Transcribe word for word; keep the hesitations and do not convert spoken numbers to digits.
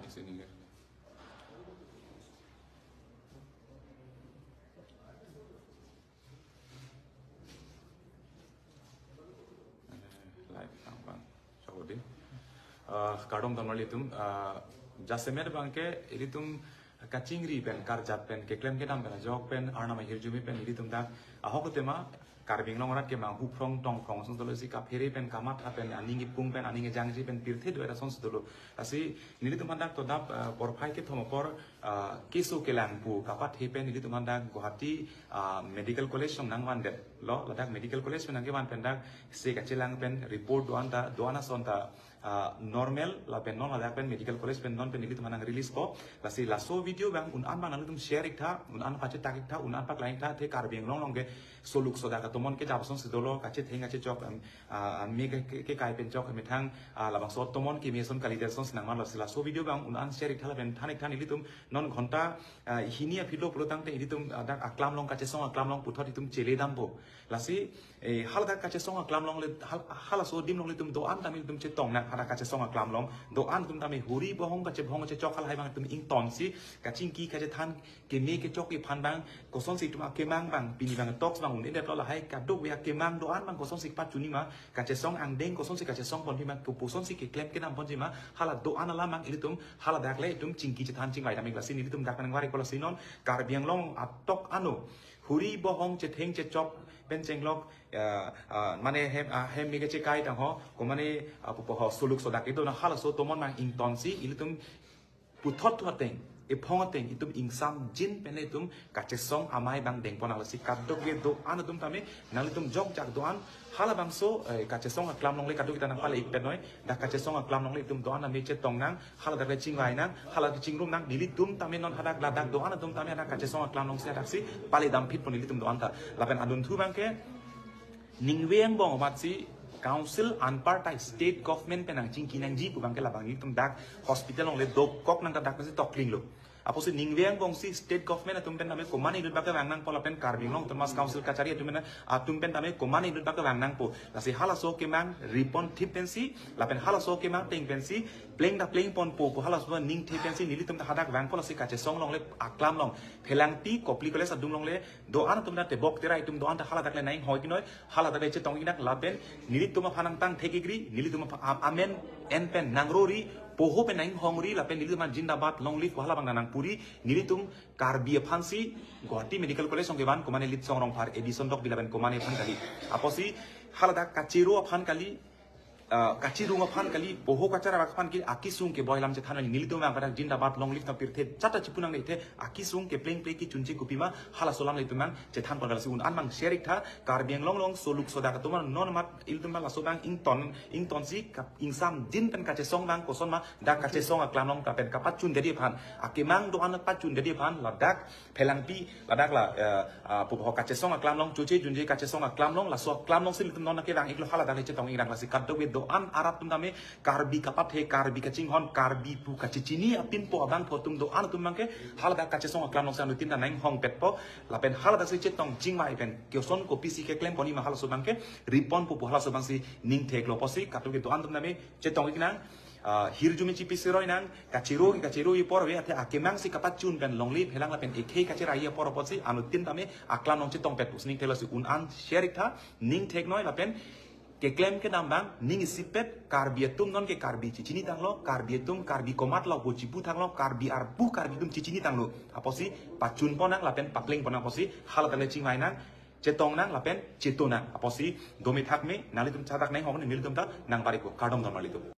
Sini ke. Live tang bang. Chok di. Ah, kardom tonmar ilitum, ah, jasemet abangke ilitum kachingri pen, karjap pen, keklem kedam pen, ajok pen, Arnam ahirjume pen, ilitum dak ahok tema, Karbi Anglong arat kemang huphrong tongphrong asonsi dolo, si kaphere pen, kamatha pen, aning ipung pen, aning ejangji pen, pirthe do-et asonsi dolo. Lasi nelitum aphan dak todap, ah, porphai kethom apor, ah, keso kelang pu kapathe pen nelitum aphan dak Guwahati, ah, Medical College along nangvandetlo, ladak Medical College along nangkevan pen dak se kachelang pen report do-an ta, do-an ason ta, ah, normal, lapen non ladak pen Medical College pen non pen nelitum aphan nang release po. Lasi laso video abang un-an abang nanglitum share iktha, un-an pachetak iktha, un-an paklang iktha, athe Karbi Anglong along ke soluk sodak atomon kejap asonsi dolo, kachetheng kachechok, em, ah, ah, me ke, ke, kekai pen chok, methang, ah, labangso atomon keme ason kalidet asonsi nangmanlo. Lasi laso video abang un-an share iktha lapen than iktha, nelitum non ghonta, ah, hini aphi lo pulo tangte ilitum, ah, dak aklam along, kachesong aklam along puthot itum chele dampo. Lasi, eh, haladak kachesong aklam along le, hal-, halaso adim along ilitum do-an tame ilitum chetong nang, hadak kachesong aklam along do-an atum tame huri bohong kachebohong kachechok halahai abang itum ingtonsi, kachingki kachethan, keme kechok aphan abang kosonsi itum akemang abang, pini abang toks abang un-edetlo, lahai kadokave akemang do-an abang kosonsi pachunji ma, kachesong angdeng kosonsi kachesong ponji ma, kopusonsi keklem kedam ponji ma, hala do-an alam abang ilitum haladak le itum chingki chethan chingvai dam ik. Lasi nelitum dak nangvari ko. Lasi non Karbi Anglong atok ano huri bohong chetheng chechok pen chenglok, ah, ah, mane hem, ah, hem me kachekai tang ho, ko mane, ah, pupo ho, soluk sodak itum na, halaso atomon abang ingtonsi ilitum puthot thu ateng, ephong ateng itum ingsamjin pen itum kachesong amei abang dengpon nang. Lasi kadokave do-an atum tame nanglitum jokjak do-an, halabangso, eh, kachesong aklam along le kadokave ta nangpale ik pet noi, dak kachesong aklam along le itum do-an tame chetong nang, haladak le chingvai nang, haladak chingrum nang, nelitum tame non hadak ladak do-an atum tame hadak kachesong aklam alongsi hadaksi pale damphit pon nelitum do-an ta. Lapen adunthu abangke ningve angbong amatsi council anparta state government pen nangchingki nangji pu abangke labang itum dak hospital along le dokok nang ta dak pensi toklinglo. Apotsi ningve angbongsi state government atum pen tame komatne inut abangke vang nangpo lapen Karbi Anglong Autonomous Council kachari atum pen, atum pen tame komatne inut abangke vang nangpo. Lasi halaso akemang ripon thip pensi, lapen halaso akemang ateng pensi pleng ta pleng ponpo pu halaso aningthe pensi nelitum ta hadak vangpo. Lasi kachesong along le aklam along Phelangpi Kopili College adung along le do-an atum ta tebok tera itum do-an ta haladak le nang-inghoi kinoi, haladak le chetong ik nang lapen nelitum aphan nangtang thek ikri, nelitum aphan am-, amen en pen nangrori, poho pen nang-inghongri, lapen nelitum aphan zindabad long live hala abang nangpuri, nelitum Karbi aphansi Guwahati Medical College along kevan komatne Litsong Rongphar, Edison Rokbi lapen komatne aphan kali. Apotsi haladak kachero aphan kali, ah, kachirung aphan kali, poho kachara aphan kali, akesung keboi alam chethan kali, nelitum abang pada zindabad long live ta pirthe chata chipu nang le athe, akesung kepleng pleng kechunche kopima, halaso alam le itum abang chethan pon. Lasi un-an abang share iktha, Karbi Anglong along soluk sodak atum non mat ilitum abang laso abang ington, ingtonsi kap-, ingsamjin pen kachesong abang koson ma, dak kachesong aklam along ta pen kapachundet aphan, akemang do-an pachundet aphan, ladak Phelangpi, ladak la, eh, ah, pupo ho, kachesong aklam along, choche junje kachesong aklam along, laso aklam alongsi ilitum non nangkevang iklo, haladak le chetong ik nang. Lasi kadokave do-an arat atum tame Karbi kapathe, Karbi kachinghon, Karbi pu kachechini apinpo abangpo atum do-an atum abangke haladak kachesong aklam alongsi anuttin ta nang-inghong petpo, lapen haladaksi chetong chingvai pen koson kopisi keklem ponji ma halaso abangke ripon po pu halaso abangsi ningtheklo. Apotsi kadokave do-an atum tame chetong ik nang, ah, hirjume chipi seroi nang, kachero, kachero apor ave, athe akemangsi kapachun pen longle phelang lapen ekhei kachera apor apotsi anuttin tame aklam along chetong pet pusi ningtheklo. Lasi un-an share iktha, ningthek noi lapen keklem kedam abang ning isipet, Karbi atum non ke Karbi chechini tanglo, Karbi atum Karbi komat lo pu chipu tanglo, Karbi arpu Karbi atum chechini tanglo. Apotsi pachun pon nang lapen papleng pon nang, apotsi haladak le chingvai nang, chetong nang lapen cheto nang. Apotsi dome thakme, nanglitum chatak nang hong nelitum ta nangvari ko. Kardom tonmar ilitum.